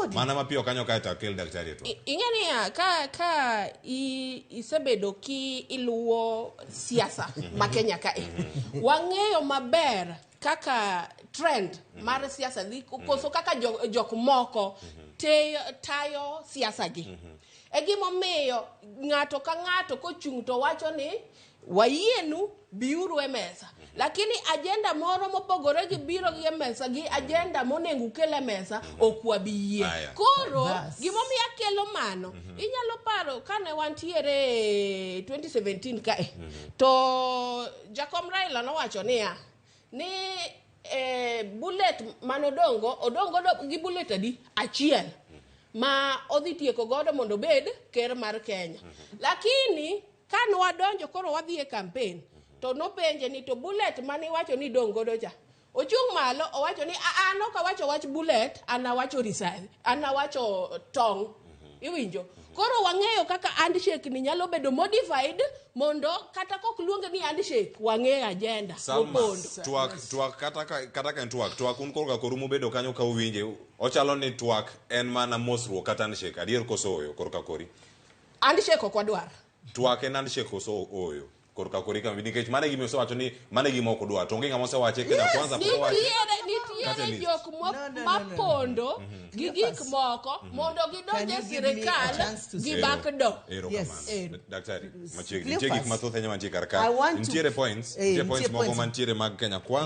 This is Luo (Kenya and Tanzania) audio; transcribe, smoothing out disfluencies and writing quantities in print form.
Somebody. Mana mapiyo kanyo kae to akel daktari e twak. Ing'e niya, ka isebedo ki iluwo siasa ma Kenya kae, wang'eyo maber kaka trend mar siasa dhi, koso kaka jok moko tayo siasa gi. E gimomiyo ng'ato ka ng'ato kochung' to wacho ni wayienu biuru e mesa, lakini agenda moro mopogore gi biro gi e mesa gi agenda monego ukel e mesa ok wabi yie. Aya. Koro Bas. gimomiyo akelo mano, inyalo paro kane wantiere 2017 kae, to jakom Raila nowacho niya ni bullet manodongo odongo gi bullet adi achiel ma odhi tieko godo mondo obed ker mar Kenya. Lakini kane wadonjo koro wadhi e campaign, to nopenje ni to bullet mane iwacho ni idong' godo cha, ochung' malo owacho ni an ok awacho wach bullet, an awacho risasi, an awacho tong'. Iwinjo? Koro wang'eyo kaka handshake ni nyalo bedo modified mondo kata kok luonge ni handshake, wang'eyo agenda Salma, mopondo. twak kata ka en twak un korka koru mubedo kanyo ka uwinje, ochalo ni twak en mana mosruok kata handshake, adier koso oyo korka kori? Handshake ok wadwar. Twak en handshake koso oyo korka kori kama, nikech mano e gima osewacho ni mano e gima ok odwar, to onge ng'ama osewache Kenya Kwanza pok owache. Kata Nitiere list. jok No. mapondo gi gik moko mondo gidonj Can e you give me a sirikal chance to gi speak? backdoor. Ero Yes. kamano. Ero. Daktari, machiegni. Nitie Cleophas. gik mathoth ahinya mantie kar ka. I want to- Nitiere points, nitie nitie points moko points. mantiere mag Kenya Kwanza.